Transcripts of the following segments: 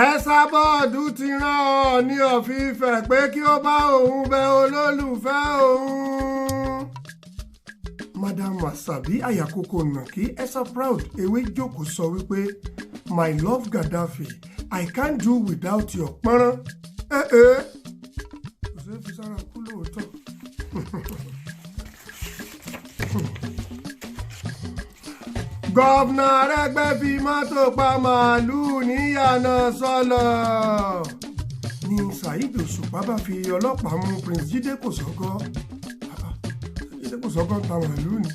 Ẹsábọ́ọ̀dù ti rán Ọọ̀ni of Ifẹ̀ pé kí ó bá òun bẹ olólùfẹ́ òun. Madam Asabi Ayakoko Nàkí Esa Proud Ewé Jókòó sọ wípé, "My love Gaddafi, I can't do without your pọ́nrán." Ẹ ẹ kò ṣeé fi sára kú lóòótọ́. Governor Arẹ́gbẹ́ fi mọ́tò pa màálùú níyànà sọ́lọ̀. Ní Saheed Òṣùpá bá fi ọlọ́pàá mú Prince Jídé Kòsọ́kọ́. Jídé Kòsọ́kọ́ ń ta màálùú ni.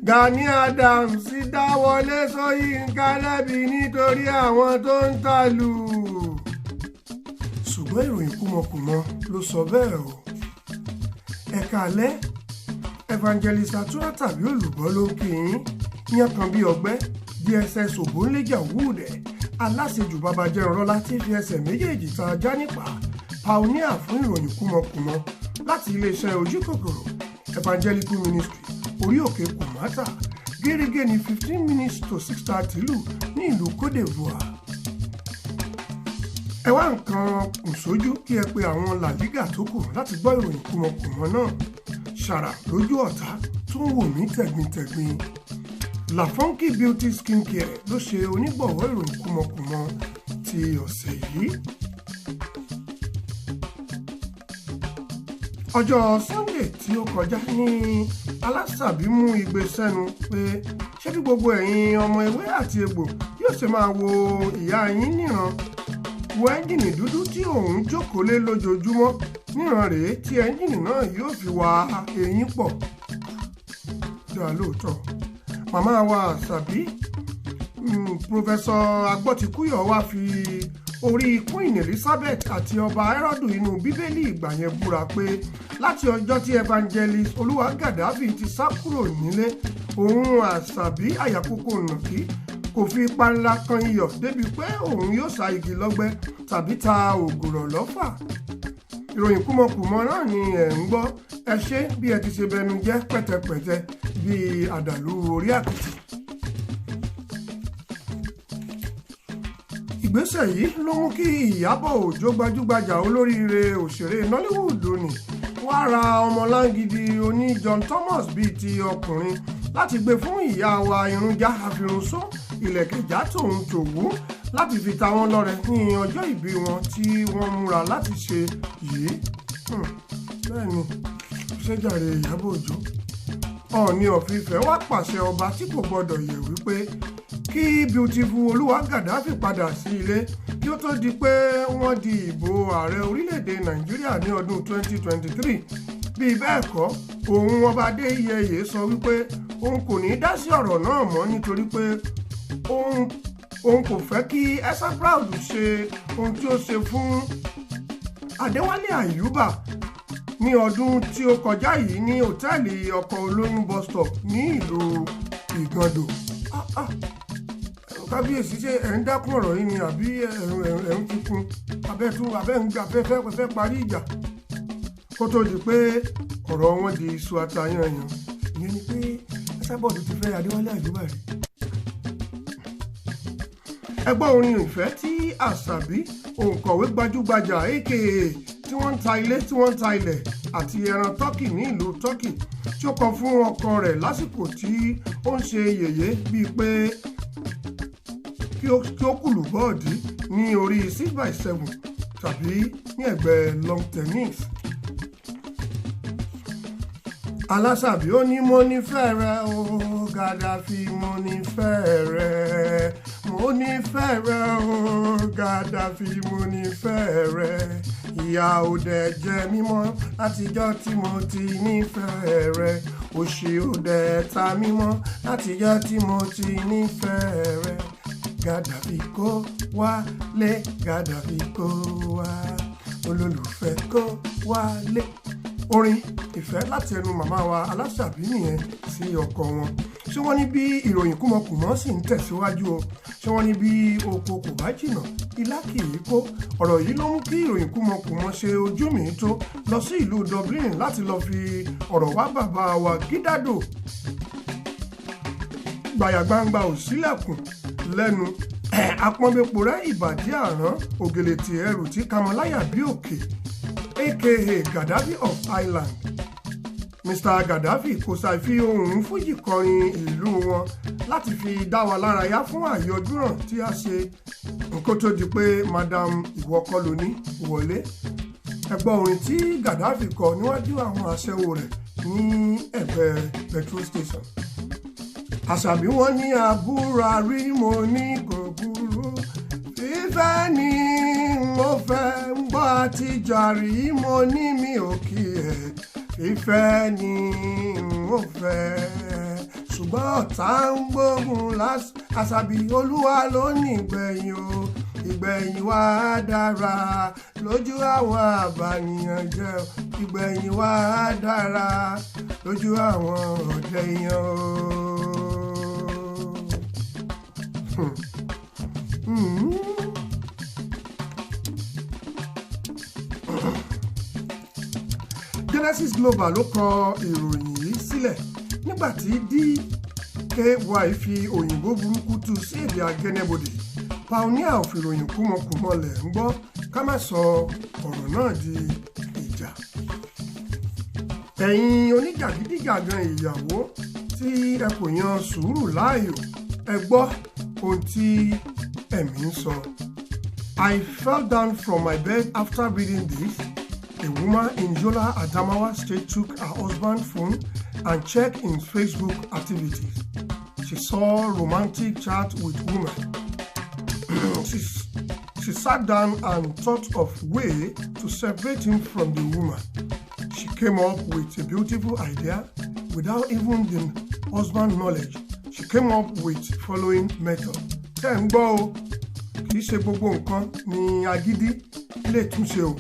Gani Adams dáwọlé Ṣóyínká lẹ́bi nítorí àwọn tó ń tàlù. Ṣùgbọ́n ìròyìn kúmọkùmọ ló sọ bẹ́ẹ̀ o. Ẹ̀ka alẹ́, Evangelist Atura tàbí olùgbọ́ ló ń kí yín. Yán kan bí ọgbẹ́, DSS Ògbónléjà wúdẹ̀, aláṣejù babajẹ́rọ̀lá tí fi ẹsẹ̀ méjèèjì ta ajá nípa, pioneer fún ìròyìn kúmọkùmọ láti iléeṣẹ́ Ojúkòkòrò Evangelical Ministry, orí òkè Kòmátà, gẹ́gẹ́ ní 5:45 lù ní ìlú Côte d'Ivoire. Ẹ wá nǹkan kùn sójú kí ẹ pe àwọn làlígà tó kù láti gbọ́ ìròyìn kúmọkùmọ náà. Ṣàrà lójú ọ̀tá tó ń wò mí tẹ̀gbintẹ̀gbin. La Funky Beauty Skincare ló ṣe onígbọ̀wọ́ ìròyìn kúmọkùmọ ti ọ̀sẹ̀ yìí. Ọjọ́ Sunday tí ó kọjá ní Alásàbí mú igbe sẹ́nu pé ṣé bí gbogbo ẹ̀yin ọmọ ewé àti egbò yóò ṣe máa wo ìyá yín níran, wo ẹ́ńjìnì dúdú tí òun jókòó lé lójoojúmọ́ níran rèé tí ẹ́ńjìnì náà yóò fi wá eyín pọ̀. Dáa lóòótọ́, màmá wa Àṣàbí, Pòfẹ́sọ̀ Agbọ́tikúyọ̀ wá fi orí Queen Elizabeth àti ọba Hẹ́rọ́dù inú Bíbélì ìgbà yẹn búra pé láti ọjọ́ tí Evangelist Olúwa Gàdáfì ti sá kúrò nílé òun, Àṣàbí Àyàkókò Nàkí kò fi ipa ńlá kan iyọ̀ débi pé òun yóò sa igi lọ́gbẹ́ tàbí ta ògùrọ̀ lọ́fà. Ìròyìn kúmọkùmọ náà ni ẹ̀ ń gbọ́. Ẹ ṣé bí ẹ ti ṣe bẹnu jẹ́ pẹ̀tẹ̀pẹ̀tẹ̀ bíi àdàlú orí àkìtì. Ìgbésẹ̀ yìí ló mú kí Ìyábọ̀ Òjó gbajúgbajà olóríire òṣèré Nollywood ni wá ra ọmọlángidi oní John Thomas bíi ti ọkùnrin láti gbé fún ìyá wa irunjá àfirùnsó ìlẹ̀kẹ̀já tòun tòwú láti fi ta wọ́n lọ́rẹ ní ọjọ́ ìbí wọn tí wọ́n múra láti ṣe yìí. Bẹ́ẹ̀ ni ṣéjàre Ìyábọ̀ Òjó. Ọọ̀ni of Ifẹ̀ wá pàṣẹ ọba tí kò gbọdọ̀ yẹ̀ wípé kí Beautiful Olúwa Gàdáfì padà sí ilé kí ó tó di pé wọ́n di ìbò ààrẹ orílẹ̀-èdè Nàìjíríà ní ọdún 2023. Bí bẹ́ẹ̀ kọ́, òun ọba Adéyẹyè sọ wípé òun kò ní dá sí ọ̀rọ̀ náà mọ́ nítorí pé òun kò fẹ́ kí Esa Proud ṣe ohun tí ó ṣe fún Adéwálé Àyùbá ní ọdún tí ó kọjá yìí ní òtẹ́ẹ̀lì ọkọ̀ olóyún bus stop ní ìlú Ìgàndò. Kábíyèsí, ṣé ẹ̀ ń dákún ọ̀rọ̀ yìí ni àbí ẹ̀ ń fi kún abẹ́tún abẹ́ ń gbà fẹ́ parí ìjà kó tó di pé ọ̀rọ̀ wọn di iṣu atayanyan? Ìyẹn ni pé Ẹsábọ̀dù ti fẹ́ Adéwálé Àyùbá rí. Ẹ gbọ́ orin ìfẹ́ tí Àṣàbí òǹkọ̀wé gbajúgbajà aka tí wọ́n ń ta ilé tí wọ́n ń ta ilẹ̀ àti ẹran tọ́kì ní ìlú Tọ́kì tí ó kọ fún ọkọ rẹ̀ lásìkò tí ó ń ṣe yèyé bíi pé kí ó kùlù bọ́ọ̀dì ní orí 6x7 tàbí ní ẹ̀gbẹ́ long tennis. Alásàbí ó ní mo nífẹ̀ẹ́ rẹ o Gàdáfì, mo nífẹ̀ẹ́ rẹ, mo nífẹ̀ẹ́ rẹ o Gàdáfì, mo nífẹ̀ẹ́ rẹ, ìyà ò dẹ̀ jẹ mí mọ́ látijọ́ tí mo ti nífẹ̀ẹ́ rẹ, òṣì ò dẹ̀ ta mí mọ́ látijọ́ tí mo ti nífẹ̀ẹ́ rẹ. Gàdáfì kó wálé, Gàdáfì kó wá, olólùfẹ́ kó wálé. Orin ìfẹ́ láti ẹnu màmá wa Aláṣàbí nìyẹn sí ọkọ wọn. Ṣé wọ́n ní bí ìròyìn kúmọkùmọ sì ń tẹ̀síwájú o? Ṣé wọ́n ní bí oko kò bá jìnnà ilá kì í kó? Ọ̀rọ̀ yìí ló mú kí ìròyìn kúmọkùmọ ṣe ojú mi tó lọ sí ìlú Dublin láti lọ fi ọ̀rọ̀ wá bàbá wa Gídádò gbàyàgbangba ò sílẹ̀kùn lẹ́nu. Apọ́nbẹ́pọ̀ rẹ ìbàdí àrán ògèlètì ẹrù tí kamọ́láyà bí òkè, aka Gaddafi of Ireland. Mr Gaddafi kò ṣàì fi ohùn fújì kọrin ìlú wọn láti fi dá wa lárayá fún àyọjúràn tí a ṣe nǹkan tó di pé Madam Ìwọkọ́lóní wọlé. Ẹ gbọ́ orin tí Gaddafi kọ níwájú àwọn aṣẹ́wó rẹ̀ ní ẹ̀gbẹ́ petrol station. Àṣàbí wọn ní àbúrò rí, mo ní kò burú, fífẹ́ ni mo fẹ́ ń gbọ́ àtijọ́ rí, mo ní mi ò kí ẹ̀, fífẹ́ ni mo fẹ́, ṣùgbọ́n ọ̀tá ń gbógun lásán. Àṣàbí, Olúwa ló ní ìgbẹ̀yìn o, ìgbẹ̀yìn wa dára lójú àwọn àbànìyàn jẹ́ o, ìgbẹ̀yìn wa dára lójú àwọn ọ̀dẹ̀ èèyàn o. Genesis Global ló kọ ìròyìn yìí sílẹ̀ nígbà tí DKY fi òyìnbó burúkú tú sí èdè agẹnẹbodè. Pioneer òfìròyìn kúmọkùmọ lẹ̀ ń gbọ́, ká má sọ ọ̀rọ̀ náà di ìjà. Ẹ̀yin oníjàgídíjàgan ìyàwó tí ẹ kò yan sùúrù láàyò, ẹ gbọ́ ohun tí ẹ̀mí ń sọ. I fell down from my bed after reading this. A woman in Yola, Adamawa State took her husband's phone and checked his Facebook activities. She saw romantic chat with women. She sat down and thought of way to separate him from the woman. She came up with a beautiful idea without even the husband knowledge. She came up with following method. Ṣé ń gbọ́ o? Kì í ṣe gbogbo nǹkan ní agídí lè túnṣe o.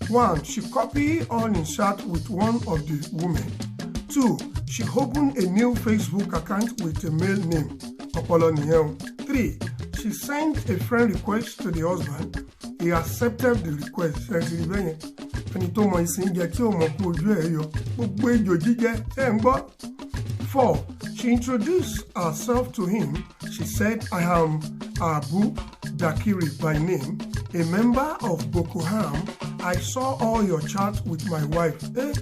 1. She copied all his chat with one of the women. 2. She opened a new Facebook account with a male name. Ọpọlọ nìyẹn o. 3. She sent a friend request to the husband. He accepted the request. Ṣé ti rí bẹ́yẹn? Ẹni tó mọ ìsìn jẹ tí ò mọ̀ kú ojú ẹ̀ yọ. Gbogbo ejò jíjẹ, ṣé ń gbọ́? 4. She introduced herself to him. She said, "I am Abu Dakiri by name, a member of Boko Haram. I saw all your chats with my wife. Eh?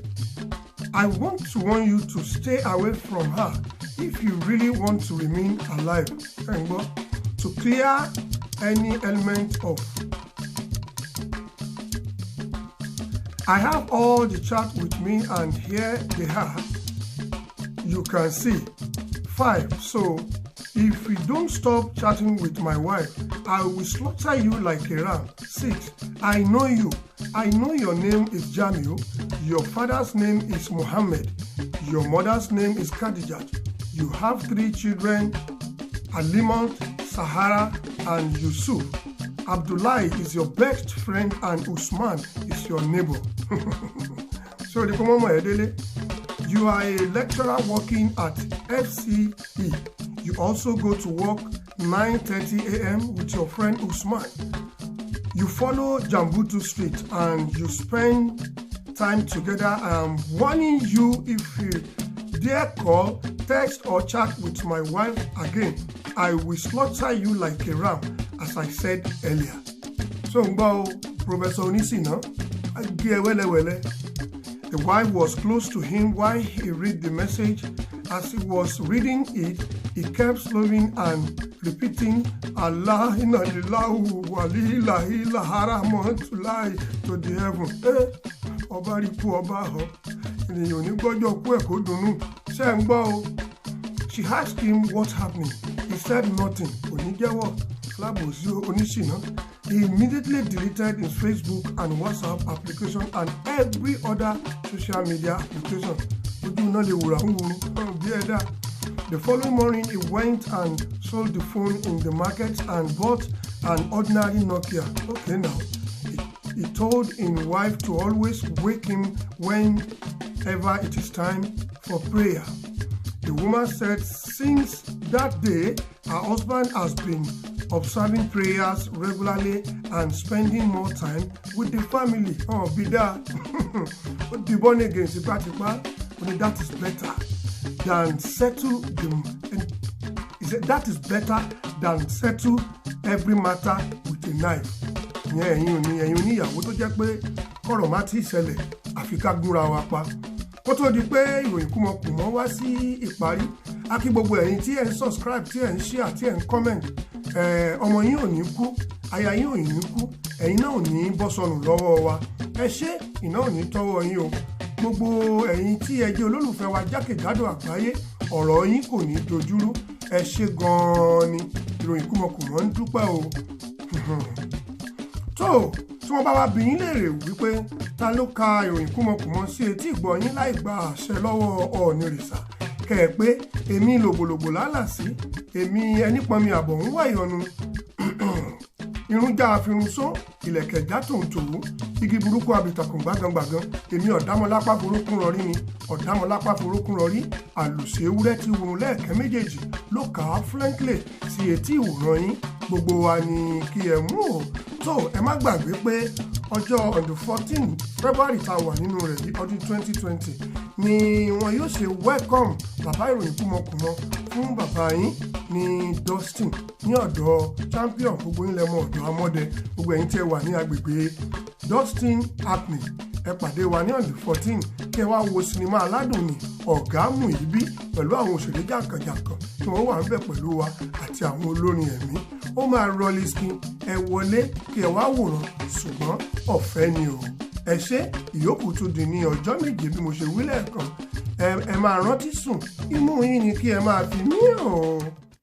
I want to warn you to stay away from her if you really want to remain alive." Ṣé ń gbọ́? To clear any element of I have all the chat with me and here they are. You can see. 5. So, if you don't stop chatting with my wife, I will slaughter you like a ram. 6. I know you. I know your name is Jamil. Your father's name is Muhammad. Your mother's name is Khadijat. You have three children, Alimot, Sahara, and Yusuf. Abdullahi is your best friend and Usman is your neighbor. So, the Komomo Edele, you are a lecturer working at FCE. You also go to work 9:30 a.m. with your friend Usman. You follow Jambutu Street and you spend time together. I am warning you, if you dare call, text, or chat with my wife again, I will slaughter you like a ram, as I said earlier. So, ń gbọ́ o, Professor Onísìnà, á gé ẹ wẹ́lẹ́wẹ́lẹ́. The wife was close to him while he read the message. As he was reading it, he kept slowing and repeating Allah inna lillahi wa lillahi haramatullahi to the heaven. Eh, ọba rí kú ọba họ, ènìyàn ò ní gbọ́jọ́ kú ẹ̀ kó dunnú. Ṣé ń gbọ́ o? She asked him what happened. He said nothing. Kò ní jẹ́wọ́ alábòsí oníṣìná. He immediately deleted his Facebook and WhatsApp application and every other social media application. Ojú iná lè wùrà ń wuru bí ẹ dá. The following morning, he went and sold the phone in the market and bought an ordinary Nokia. Okay, now. He told his wife to always wake him whenever it is time for prayer. The woman said since that day, her husband has been observing prayers regularly and spending more time with the family. Oh, bida. Ó di born again tipátipá. Ó ní that is better than settle the he said that is better than settle Every matter with a knife. Ìyẹn ẹ̀yin òní, ẹ̀yin oníyàwó tó jẹ́ pé kọ̀rọ̀ má ti ṣẹlẹ̀ àfi ká gúnra wa pa. Kó tó di pé ìròyìn kúmọkùmọ wá sí ìparí, a kí gbogbo ẹ̀yin tí ẹ̀ ń subscribe, tí ẹ̀ ń share, tí ẹ̀ ń comment. Ọmọ yín ò ní kú, aya yín ò ní kú, ẹ̀yin náà ò ní bọ́ sọnù lọ́wọ́ wa. Ẹ ṣé, iná ò ní tọ́wọ́ yín o. Gbogbo ẹ̀yin tí ẹ jẹ́ olólùfẹ́ wa jákèjádò àgbáyé, ọ̀rọ̀ yín kò ní dojúrú. Ẹ ṣé gan-an ni. Ìròyìn kúmọkùmọ ń dúpẹ́ o. Tó tí wọ́n bá wá bi yín léèrè wípé ta ló ka ìròyìn kúmọkùmọ sí etí ìgbọ́ yín láì gba àṣẹ lọ́wọ́ Ọọ̀nirìṣà, kẹ́ ẹ pé èmi lògbòlògbò lálàsí, èmi ẹni pọnmi àbọ̀ ń wá ìyọnu, irun já afirun só, ìlẹ̀kẹ̀ já tòǹtòwú, igi burúkú abìtàkùn gbágangbàgan, èmi ọ̀dámọlápá forókún rọrí ni ọ̀dámọlápá forókún rọrí, àlùsí ewúrẹ́ tí wurun lẹ́ẹ̀kẹ́ méjèèjì ló kà á fúlẹ́ńkìlẹ̀ sí etí ìwòran yín. Gbogbo wa ni kí ẹ mú o. Tó ẹ má gbàgbé pé ọjọ́ on the 14 February tá a wà nínú rẹ̀ yìí, ọdún 2020, ni wọn yóò ṣe welcome bàbá ìròyìn kúmọkùmọ fún bàbá yín ní Dustin, ní ọ̀dọ̀ champion. Gbogbo yín lẹ mọ̀ ọ̀dọ̀ amọ́dẹ. Gbogbo ẹ̀yin tí ẹ wà ní agbègbè Dustin Hackney, ẹ pàdé wa ní on the 14 kí ẹ wá wo sinimá aládùn ní Ọ̀gá Muibi pẹ̀lú àwọn òṣèré jàǹkànjàǹkàn tí wọ́n wà níbẹ̀ pẹ̀lú wa àti àwọn olórin ẹ̀mí. Ó máa rọlí skin. Ẹ wọlé kí ẹ wá wòran, ṣùgbọ́n ọ̀fẹ́ ni o. Ẹ ṣé, ìyókù tún di ní ọjọ́ 7 bí mo ṣe wí lẹ́ẹ̀kan. Ẹ máa rántí sùn, imú yín ni kí ẹ máa fi mí o.